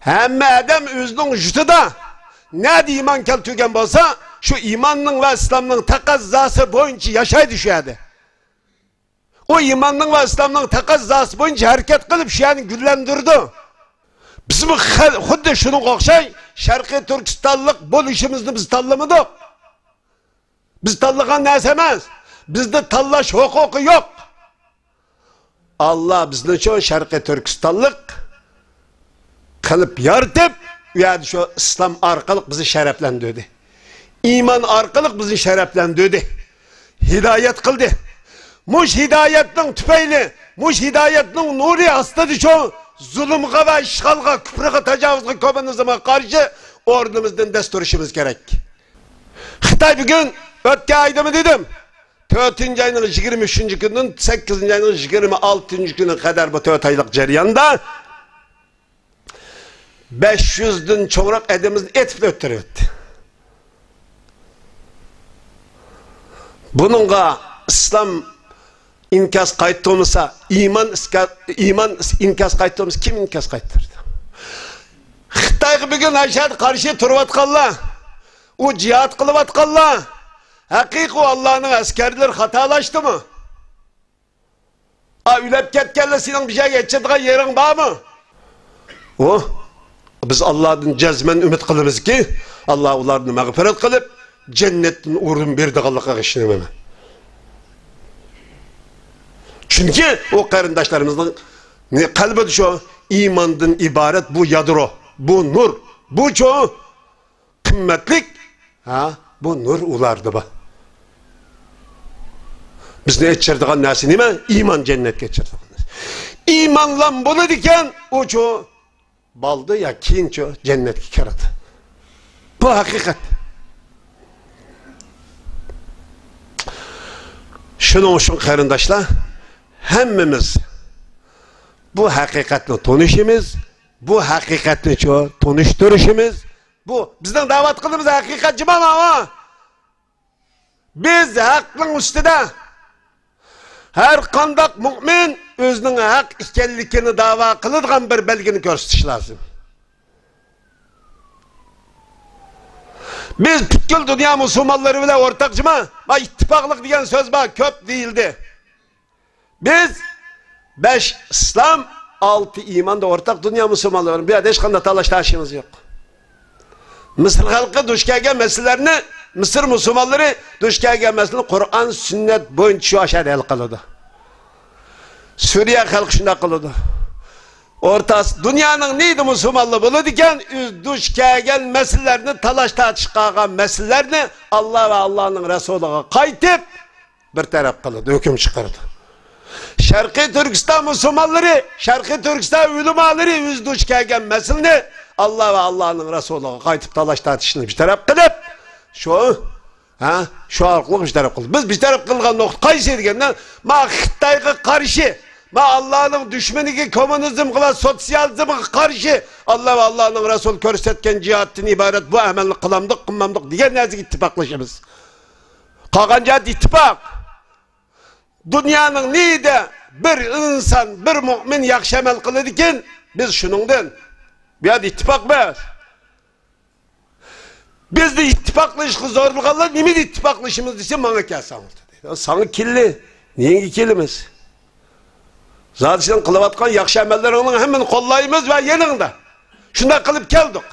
ھەممە ئادەم ئۆزىنىڭ يۇرتىدا نەدە ئىمان كەلتۈرگەن بولسا، شۇ ئىماننىڭ ۋە ئىسلامنىڭ تەقەززاسى بويىچە ياشايدۇ شۇ يەردە. ئۇ ئىماننىڭ ۋە ئىسلامنىڭ تەقەززاسى بويىچە ھەرىكەت قىلىپ، شۇ يەرنى گۈللەندۈرىدۇ. بىزمۇ خە-، خۇددى شۇنىڭغا ئوخشاش شەرقىي تۈركىستانلىق بولۇشىمىزنى بىز تاللىمىدۇق. بىز تاللىغان نەرسە ئەمەس. بىزدە تاللاش ھوقۇقى يوق. ئاللا بىزنى شۇ شەرقىي تۈركىستانلىق قىلىپ يارىتىپ، ئۇ يەردە شۇ ئىسلام ئارقىلىق بىزنى شەرەپلەندۈردى. ئىمان ئارقىلىق بىزنى شەرەپلەندۈردى. ھىدايەت قىلدى. مۇش ھىدايەتنىڭ تۈپەيلى، مۇش ھىدايەتنىڭ نۇرى ئاستىدا شۇ زۇلۇمغا ۋە ئىشغالغا، كۇپرىغا، تاجاۋۇزغا، كوممۇنىزمغا قارشى ئورنىمىزدىن دەس تۇرۇشىمىز كېرەك. خىتاي بۈگۈن، ئۆتكەن ئايدىمۇ دېدىم، تۆتىنچى ئاينىڭ يىگىرمە ئۈچىنچى كۈنىدىن سەككىزىنچى ئاينىڭ يىگىرمە ئالتىنچى كۈنى قەدەر بۇ تۆت ئايلىق جەرياندا بەش يۈزدىن چوڭراق ئادىمىمىزنى ئېتىپ ئۆلتۈرۈۋەتتى. بۇنىڭغا ئىسلام ئىنكاس قايتۇرمىسا، ئىمان ئىسكا-، ئىمان ئىس-، ئىنكاس قايتۇرمىسا، كىم ئىنكاس قايتۇرىدۇ؟ خىتايغا بۈگۈن ئاشۇ يەردە قارشى تۇرۇۋاتقانلار، ئۇ جىھاد قىلىۋاتقانلار، ھەقىقىي ئۇ ئاللانىڭ ئەسكەرلىرى خاتالاشتىمۇ؟ ئا، ئۆلۈپ كەتكەنلەر سېنىڭ بىر يەرگە يېتىشىدىغان يېرىڭ بارمۇ؟ ئۇ، بىز ئاللادىن جەزمەن ئۈمىد قىلىمىزكى، ئاللا ئۇلارنى مەغپىرەت قىلىپ، جەننەتتىن ئورۇن بېرىدىغانلىقىغا ئىشىنىمەن. چۈنكى ئۇ قېرىنداشلىرىمىزنىڭ قەلبىدە شۇ ئىماندىن ئىبارەت بۇ يادرو، بۇ نۇر، بۇچۇ قىممەتلىك، ھە، بۇ نۇر ئۇلاردا بار. بىزنى ئېچىرىدىغان نەرسە نېمە؟ ئىمان جەننەتكە ئېچىرىدىغان نەرسە. ئىمانلام بولىدىكەن، ئۇچۇ بالدۇر يا كېيىنچۇ جەننەتكە كىرىدۇ. بۇ ھەقىقەت. شۇنىڭ ئۈچۈن قېرىنداشلار، ھەممىمىز بۇ ھەقىقەتنى تونۇشىمىز، بۇ ھەقىقەتنى چو-، تونۇشتۇرۇشىمىز، بۇ بىزنىڭ دەۋاتقىنىمىز ھەقىقەت جۇما ماۋۇ. بىز ھەقنىڭ ئۈستىدە، ھەر قانداق مۇئمىن ئۆزىنىڭ ھەق ئىكەنلىكىنى داۋا قىلىدىغان بىر بەلگىنى كۆرسىتىش لازىم. بىز پۈتكۈل دۇنيا مۇسۇلمانلىرى بىلەن ئورتاق جۇما، ما ئىتتىپاقلىق دېگەن سۆز بار، كۆپ دېيىلدى. بىز بەش ئىسلام، ئالتە ئىماندا ئورتاق دۇنيا مۇسۇلمانلىرى. بۇ يەردە ھېچقانداق تالاش-تارتىشىمىز يوق. مىسىر خەلقى دۇچ كەلگەن مەسىلىلەرنى، مىسىر مۇسۇلمانلىرى دۇچ كەلگەن مەسىلىنى قۇرئان، سۈننەت بويىچە شۇ ئاشۇ يەردە ھەل قىلىدۇ. سۈرىيە خەلقى شۇنداق قىلىدۇ. ئورتا ئاس-، دۇنيانىڭ نېيىدە مۇسۇلمانلار بولىدىكەن، ئۆز دۇچ كەلگەن مەسىلىلەرنى، تالاش-تارتىشىپ قالغان مەسىلىلەرنى ئاللا ۋە ئاللانىڭ رەسۇلىغا قايتىپ، بىر تەرەپ قىلىدۇ، ھۆكۈم چىقىرىدۇ. شەرقىي تۈركىستان مۇسۇلمانلىرى، شەرقىي تۈركىستان ئۆلىمالىرى ئۆزى دۇچ كەلگەن مەسىلىنى ئاللا ۋە ئاللانىڭ رەسۇلىغا قايتىپ تالاش تارتىشنى بىر تەرەپ قىلىپ، شۇ، ھە، شۇ ئارقىلىق بىر تەرەپ قىلدى. بىز بىر تەرەپ قىلغان نۇقتا قايسى دېگەندە، ما خىتايغا قارشى، ما ئاللانىڭ دۈشمىنىگە، كوممۇنىزمغا ۋە سوتسىيالىزمغا قارشى ئاللا ۋە ئاللانىڭ رەسۇلى كۆرسەتكەن جىھادتىن ئىبارەت بۇ ئەمەلنى قىلامدۇق، قىلمامدۇق دېگەن نەرسىگە ئىتتىپاقلىشىمىز. قالغان جەھەت ئىتتىپاق. دۇنيانىڭ نېيىدە بىر ئىنسان، بىر مۇئمىن ياخشى ئەمەل قىلىدىكىن، بىز شۇنىڭدىن. بۇ يەردە ئىتتىپاق بىز. بىزنى ئىتتىپاقلىشىشقا زورلىغانلار نېمىدە ئىتتىپاقلىشىمىز دېسە، ماڭا كەلسەڭلار دەيدۇ. ساڭا كېلىلى، نېمىگە كېلىمىز؟ زادى سېنىڭ قىلىۋاتقان ياخشى ئەمەللىرىڭنىڭ ھەممىنى قوللايمىز ۋە يېنىڭدا. شۇنداق قىلىپ كەلدۇق.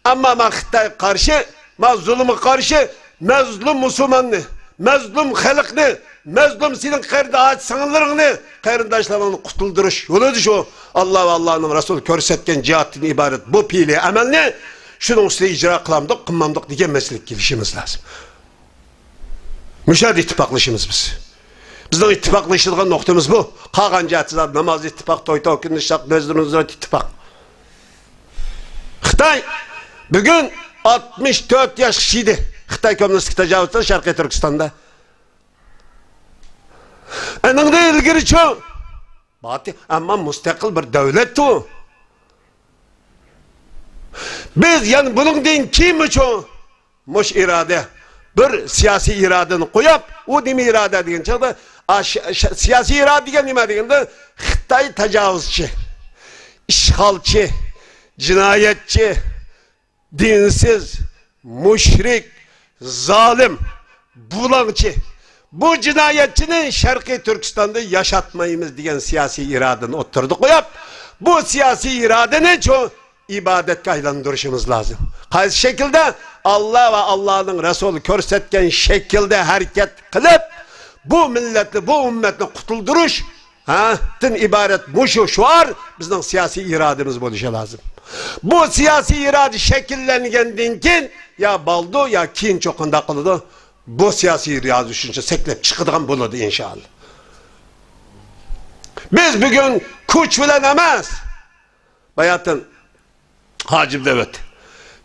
ئەمما مەن خىتايغا قارشى، مەن زۇلۇمغا قارشى، مەزلۇم مۇسۇلماننى، مەزلۇم خەلقنى، مەزلۇم سېنىڭ قېرىنداش سىڭىللىرىڭنى، قېرىنداشلىرىڭنى قۇتۇلدۇرۇش يولىدىشۇ. ئاللا ۋە ئاللانىڭ رەسۇلى كۆرسەتكەن جىھادتىن ئىبارەت بۇ پېئىلىي ئەمەلنى شۇنىڭ ئۈستىدە ئىجرا قىلامدۇق، قىلمامدۇق دېگەن مەسىلىگە كېلىشىمىز لازىم. مۇشۇ يەردە ئىتتىپاقلىشىمىز بىز. بىزنىڭ ئىتتىپاقلىشىدىغان نۇقتىمىز بۇ. قالغان جەھەتتە زادى ناماز ئىتتىپاق، توي توكۇنۇشلۇق، نەزىر نۇزرەت ئىتتىپاق. خىتاي بۈگۈن ئاتمىش تۆت ياشقا چىدى. خىتاي كوممۇنىستىك تاجاۋۇزچىلار شەرقىي تۈركىستاندا. ئېنىڭدىن ئىلگىرىچۇ؟ باتى، ئەمما مۇستەقىل بىر دۆلەتتۇ. بىز يەنە بۇنىڭدىن كېيىنمۇچۇ؟ مۇش ئىرادە، بىر سىياسىي ئىرادىنى قويۇپ، ئۇ نېمە ئىرادە دېگەن چاغدا، ئا، ش-، ش-، سىياسىي ئىرادە دېگەن نېمە دېگەندە، خىتاي تاجاۋۇزچى، ئىشغالچى، جىنايەتچى، دىنسىز، مۇشرىك، زالىم، بۇلاڭچى، بۇ جىنايەتچىنى شەرقىي تۈركىستاندا ياشاتمايمىز دېگەن سىياسىي ئىرادىنى ئوتتۇرىدا قويۇپ، بۇ سىياسىي ئىرادىنى چوڭ ئىبادەتكە ئايلاندۇرۇشىمىز لازىم. قايسى شەكىلدە؟ ئاللا ۋە ئاللانىڭ رەسۇلى كۆرسەتكەن شەكىلدە ھەرىكەت قىلىپ، بۇ مىللەتنى، بۇ ئۈممەتنى قۇتۇلدۇرۇش، ھە، دىن ئىبارەت مۇشۇ شوئار بىزنىڭ سىياسىي ئىرادىمىز بولۇشى لازىم. بۇ سىياسىي ئىرادە شەكىللەنگەندىن كېيىن يا بالدۇ، يا كېيىنچە قانداق قىلىدۇ؟ بۇ سىياسىي ئىرادە شۇنچە سەكلەپ چىقىدىغان بولىدۇ، ئىنشائاللا. بىز بۈگۈن كۈچ بىلەن ئەمەس، باياتىن ھاجىم دەۋەت.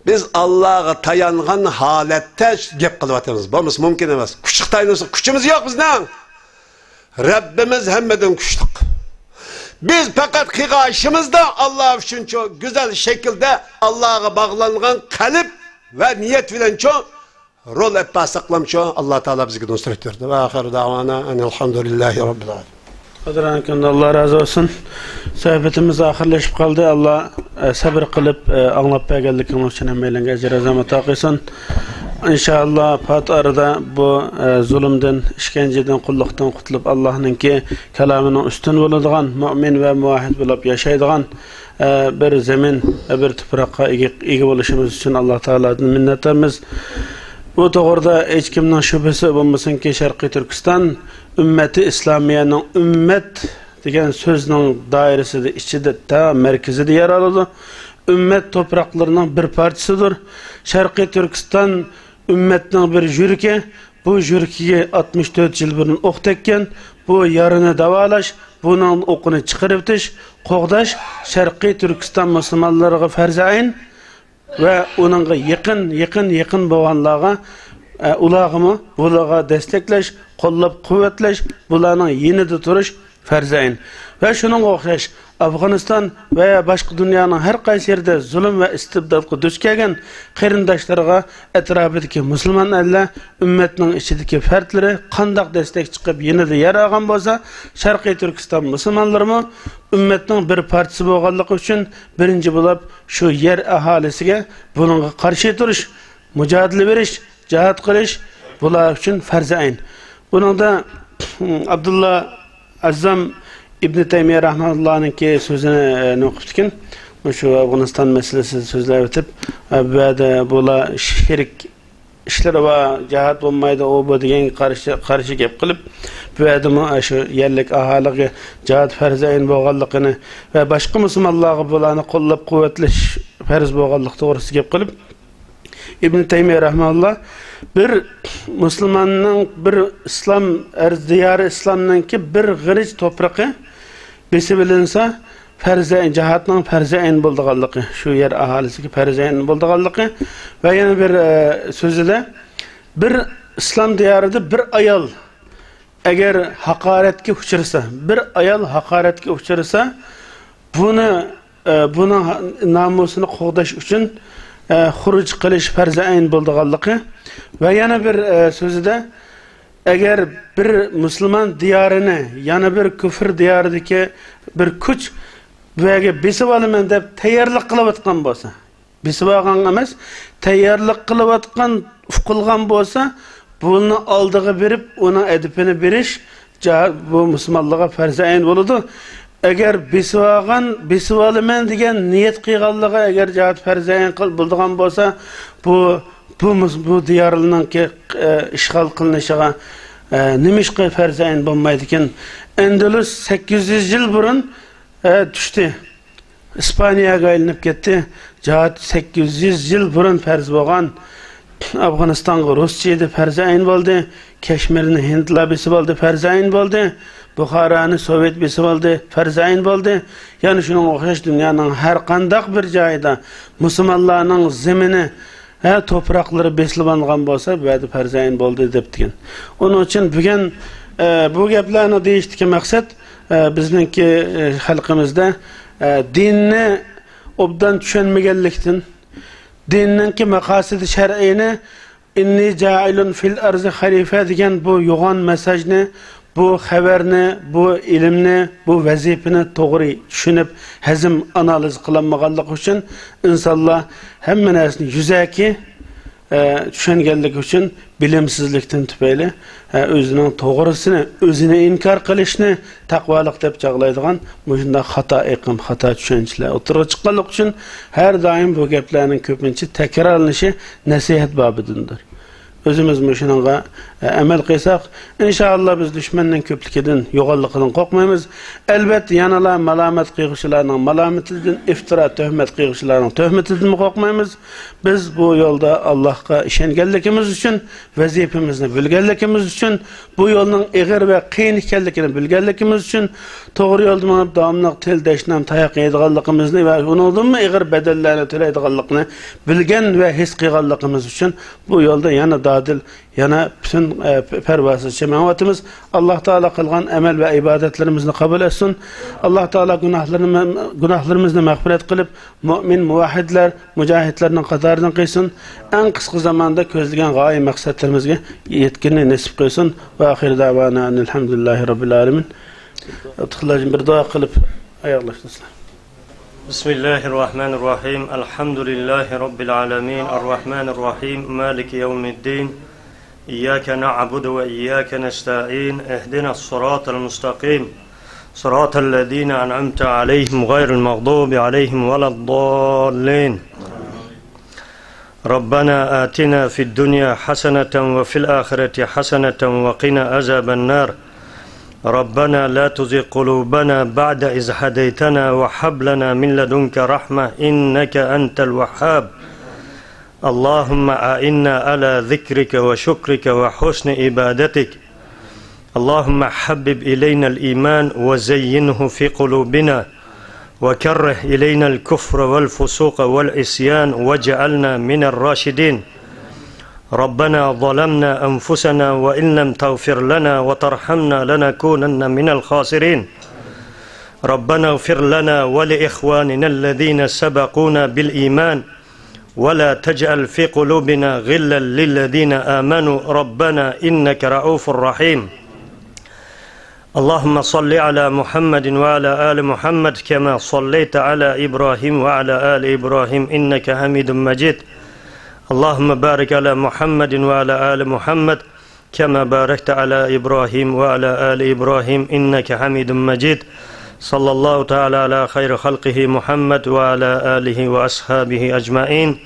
بىز ئاللاغا تايانغان ھالەتتە گەپ قىلىۋاتىمىز. بولمىسا مۇمكىن ئەمەس. كۈچكە تايىنىمىز، كۈچىمىز يوق بىزنىڭ. رەببىمىز ھەممىدىن كۈچلۈك. بىز پەقەت قىلغان ئىشىمىزدا ئاللا ئۈچۈن شۇ گۈزەل شەكىلدە ئاللاغا باغلانغان قەلب ۋە نىيەت بىلەن شۇ رول ئېلىپ بارساقلامچۇ، ئاللا تائالا بىزگە نۇسرەت بېرىدۇ. ۋە ئاخىرۇ دەۋانا ئەنىل ھەمدۇلىللاھى رەببىل ئالەمىن. قەدىرلىك ئاللا رازى بولسۇن. سۆھبىتىمىز ئاخىرلىشىپ قالدى. ئاللا، ئە، سەبرى قىلىپ، ئە، ئاڭلاپ بەرگەنلىكىڭلار ئۈچۈن ھەممەيلەنگە ئەجىر ئەزىمەت ئاتا قىلسۇن. ئىنشائاللا، پات ئارىدا بۇ، ئە، زۇلۇمدىن، ئىشكەنجىدىن، قۇللۇقتىن قۇتۇلۇپ، ئاللانىڭكى كالامىنىڭ ئۈستۈن بولىدىغان، مۇئمىن ۋە مۇۋەھھىد بولۇپ ياشايدىغان، ئە، بىر زېمىن ۋە بىر تۇپراققا ئىگە، ئىگە بولۇشىمىز ئۈچۈن ئاللا تائالادىن مىننەتدارمىز. بۇ توغرىدا ھېچكىمنىڭ شۈبھىسى بولمىسۇنكى، شەرقىي تۈركىستان ئۈممەتى ئىسلامىيەنىڭ، ئۈممەت دېگەن سۆزنىڭ دائىرىسىدە، ئىچىدە، تا مەركىزىدە يەر ئالىدۇ. ئۈممەت توپراقلىرىنىڭ بىر پارچىسىدۇر. شەرقىي تۈركىستان ئۈممەتنىڭ بىر يۈرىكى. بۇ يۈرىكىگە ئاتمىش تۆت يىل بۇرۇن ئوق تەگكەن. بۇ يارىنى داۋالاش، بۇنىڭ ئوقىنى چىقىرىۋېتىش، قوغداش شەرقىي تۈركىستان مۇسۇلمانلىرىغا پەرزى ئەين. ۋە ئۇنىڭغا يېقىن، يېقىن، يېقىن بولغانلارغا، ئە، ئۇلارغىمۇ بۇلارغا دەستەكلەش، قوللاپ-قۇۋۋەتلەش، بۇلارنىڭ يېنىدا تۇرۇش پەرزى ئەين. ۋە شۇنىڭغا ئوخشاش، ئافغانىستان ۋە باشقا دۇنيانىڭ ھەر قايسى يېرىدە زۇلۇم ۋە ئىستىبداتقا دۇچ كەلگەن قېرىنداشلىرىغا ئەتراپىدىكى مۇسۇلمان ئەللەر، ئۈممەتنىڭ ئىچىدىكى پەردلىرى قانداق دەستەك چىقىپ يېنىدا يەر ئالغان بولسا، شەرقىي تۈركىستان مۇسۇلمانلىرىمۇ ئۈممەتنىڭ بىر پارچىسى بولغانلىقى ئۈچۈن، بىرىنچى بولۇپ، شۇ يەر ئاھالىسىگە بۇنىڭغا قارشى تۇرۇش، مۇجادىلە بېرىش، جىھاد قىلىش، بۇلار ئۈچۈن پەرزى ئەين. بۇنىڭدا ئابدۇللا ئەززام ئىبنى تەيمىيە رەھمەتۇللانىڭكى سۆزىنى، ئە، نېمە قىپتىكەن؟ مۇشۇ ئافغانىستان مەسىلىسىدە سۆزلەۋېتىپ، ئە، بۇ يەردە بۇلار شېرىك ئىشلىرى بار، جىھاد بولمايدۇ، ئۇ بۇ دېگەنگە قارشى، قارشى گەپ قىلىپ، بۇ يەردىمۇ ئاشۇ يەرلىك ئاھالىگە جىھاد پەرزى ئەين بولغانلىقىنى ۋە باشقا مۇسۇلمانلارغا بۇلارنى قوللاپ-قۇۋۋەتلەش پەرز بولغانلىقى توغرىسىدا گەپ قىلىپ، ئىبن تەيمىيە رەھىمەھۇللا بىر مۇسۇلماننىڭ، بىر ئىسلام ئەرز دىيارى ئىسلامنىڭكى بىر غېرىچ توپرىقى بېسىۋېلىنسا، پەرزى ئەين، جىھادنىڭ پەرزى ئەين بولىدىغانلىقى، شۇ يەر ئاھالىسىگە پەرزى ئەين بولىدىغانلىقى ۋە يەنە بىر، ئە، سۆزىدە، بىر ئىسلام دىيارىدا بىر ئايال ئەگەر ھاقارەتكە ئۇچرىسا، بىر ئايال ھاقارەتكە ئۇچرىسا، بۇنى، ئە، بۇنىڭ نامۇسىنى قوغداش ئۈچۈن، ئە، خۇرۇج قىلىش پەرزى ئەين بولىدىغانلىقى ۋە يەنە بىر، ئە، سۆزىدە، ئەگەر بىر مۇسۇلمان دىيارىنى يەنە بىر كۇفر دىيارىدىكى بىر كۈچ بۇ يەرگە بېسىۋالىمەن دەپ تەييارلىق قىلىۋاتقان بولسا، بېسىۋالغان ئەمەس، تەييارلىق قىلىۋاتقان ئۇقۇلغان بولسا، بۇنى ئالدىغا بېرىپ، ئۇنىڭ ئەدىپىنى بېرىش، جاھا-، بۇ مۇسۇلمانلارغا پەرزى ئەين بولىدۇ. ئەگەر بېسىۋالغان، بېسىۋالىمەن دېگەن نىيەت قىلغانلىقى ئەگەر جاھات پەرزى ئەين قىل-، بولىدىغان بولسا، بۇ، بۇ مۇس-، بۇ دىيارلارنىڭكى، ئە، ئىشغال قىلىنىشىغا، ئە، نېمىشقا پەرزى ئەين بولمايدىكەن؟ ئەندەلۇس سەككىز يۈز يىل بۇرۇن، ئە، چۈشتى. ئىسپانىيەگە ئايلىنىپ كەتتى. جاھات سەككىز يۈز يىل بۇرۇن پەرز بولغان، ئافغانىستانغا رۇسچە ئىدى، پەرزى ئەين بولدى. كەشمىرنى ھىندلار بېسىپ ئالدى، پەرزى ئەين بولدى. بۇخارانى سوۋېت بېسىپ ئالدى، پەرزى ئەين بولدى. يەنە شۇنىڭغا ئوخشاش دۇنيانىڭ ھەر قانداق بىر جايىدا مۇسۇلمانلارنىڭ زېمىنى، ھە، توپراقلىرى بېسىلىۋالغان بولسا، بۇ يەردە پەرزى ئەين بولدى دەپتىكەن. ئۇنىڭ ئۈچۈن بۈگۈن، ئە، بۇ گەپلەرنى دېيىشتىكى مەقسەت، ئە، بىزنىڭكى، ئە، خەلقىمىزدە، ئە، دىننى ئوبدان چۈشەنمىگەنلىكتىن، دىننىڭكى مەقاسىدى شەرئىينى «ئىننى جائىلۇن فىل ئەرزى خەلىفە» دېگەن بۇ يوغان مېساژنى، بۇ خەۋەرنى، بۇ ئىلىمنى، بۇ ۋەزىپىنى توغرا چۈشىنىپ، ھەزىم، ئانالىز قىلالمىغانلىقى ئۈچۈن ئىنسانلار ھەممە نەرسىنى يۈزەكى، ئە، چۈشەنگەنلىكى ئۈچۈن بىلىمسىزلىكتىن تۈپەيلى، ئە، ئۆزىنىڭ توغرىسىنى، ئۆزىنى ئىنكار قىلىشنى تەقۋالىق دەپ چاغلايدىغان مۇشۇنداق خاتا ئېقىم، خاتا چۈشەنچىلەر ئوتتۇرىغا چىققانلىقى ئۈچۈن ھەر دائىم بۇ گەپلەرنىڭ كۆپىنچە تەكرارلىنىشى نەسىھەت بابىدىندۇر. ئۆزىمىز مۇشۇنىڭغا، ئە، ئەمەل قىلساق، ئىنشائاللا بىز دۈشمەننىڭ كۆپلۈكىدىن، يوغانلىقىدىن قورقمايمىز. ئەلۋەتتە، يەنىلا مالامەت قىلغۇچىلارنىڭ مالامىتىدىن، ئىفتىرا، تۆھمەت قىلغۇچىلارنىڭ تۆھمىتىدىنمۇ قورقمايمىز. بىز بۇ يولدا ئاللاھقا ئىشەنگەنلىكىمىز ئۈچۈن، ۋەزىپىمىزنى بىلگەنلىكىمىز ئۈچۈن، بۇ يولنىڭ ئېغىر ۋە قىيىن ئىكەنلىكىنى بىلگەنلىكىمىز ئۈچۈن، توغرا يولدا مېڭىپ، داۋاملىق تىل دەشنام تاياق يەيدىغانلىقىمىزنى ۋە ئۇنىڭدىنمۇ ئېغىر بەدەللەرنى تۆلەيدىغانلىقىنى بىلگەن ۋە ھېس قىلغانلىقىمىز ئۈچۈن، بۇ يولدا يەنە دادىل، يەنە پۈتۈن، ئە، پ-، پەرۋاسىزچە مېڭىۋاتىمىز. ئاللاھ تائالا قىلغان ئەمەل ۋە ئىبادەتلىرىمىزنى قوبۇل ئەتسۇن. ئاللاھ تائالا گۇناھلىرىنى، گۇناھلىرىمىزنى مەغپىرەت قىلىپ، مۆمىن، مۇۋەھھىدلەر، مۇجاھىدلارنىڭ قاتارىدىن قىلسۇن. ئەڭ قىسقا زاماندا كۆزلىگەن غايە مەقسەتلىرىمىزگە يەتكىنىنى نېسىپ قىلسۇن. ۋە ئاخىر دەۋانا ئەنىلھەمدۇلىللاھى راببىل ئالەمىن. ئابدۇخالىق ھاجىم بىر دۇئا قىلىپ ئاياغلاشتۇرسىلەر. بسم الله الرحمن الرحيم. الحمد لله رب العالمين. الرحمن الرحيم. مالك يوم الدين. إياك نعبد وإياك نستعين. اهدنا الصراط المستقيم. صراط الذين أنعمت عليهم غير المغضوب عليهم ولا الضالين. ربنا آتنا في الدنيا حسنة وفي الآخرة حسنة وقنا عذاب النار. ربنا لا تزغ قلوبنا بعد إذ هديتنا وهب لنا من لدنك رحمة إنك أنت الوهاب. اللهم أعنا على ذكرك وشكرك وحسن عبادتك. اللهم حبب إلينا الإيمان وزينه في قلوبنا وكره إلينا الكفر والفسوق والعصيان واجعلنا من الراشدين. ربنا ظلمنا أنفسنا وإن لم تغفر لنا وترحمنا لنكونن من الخاسرين. ربنا اغفر لنا ولإخواننا الذين سبقونا بالإيمان ولا تجعل في قلوبنا غلا للذين آمنوا ربنا إنك رءوف رحيم. اللهم صل على محمد وعلى آل محمد كما صليت على إبراهيم وعلى آل إبراهيم إنك حميد مجيد. اللهم بارك على محمد وعلى آل محمد كما باركت على إبراهيم وعلى آل إبراهيم إنك حميد مجيد. صلى الله تعالى على خير خلقه محمد وعلى آله وأصحابه أجمعين.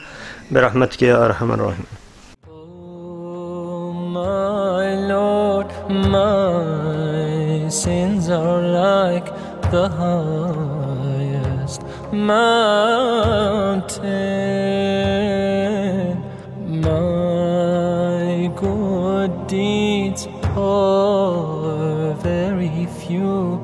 برحمتك يا أرحم الراحمين. Oh, my Lord, my sins are like the highest mountain. My good deeds are very few.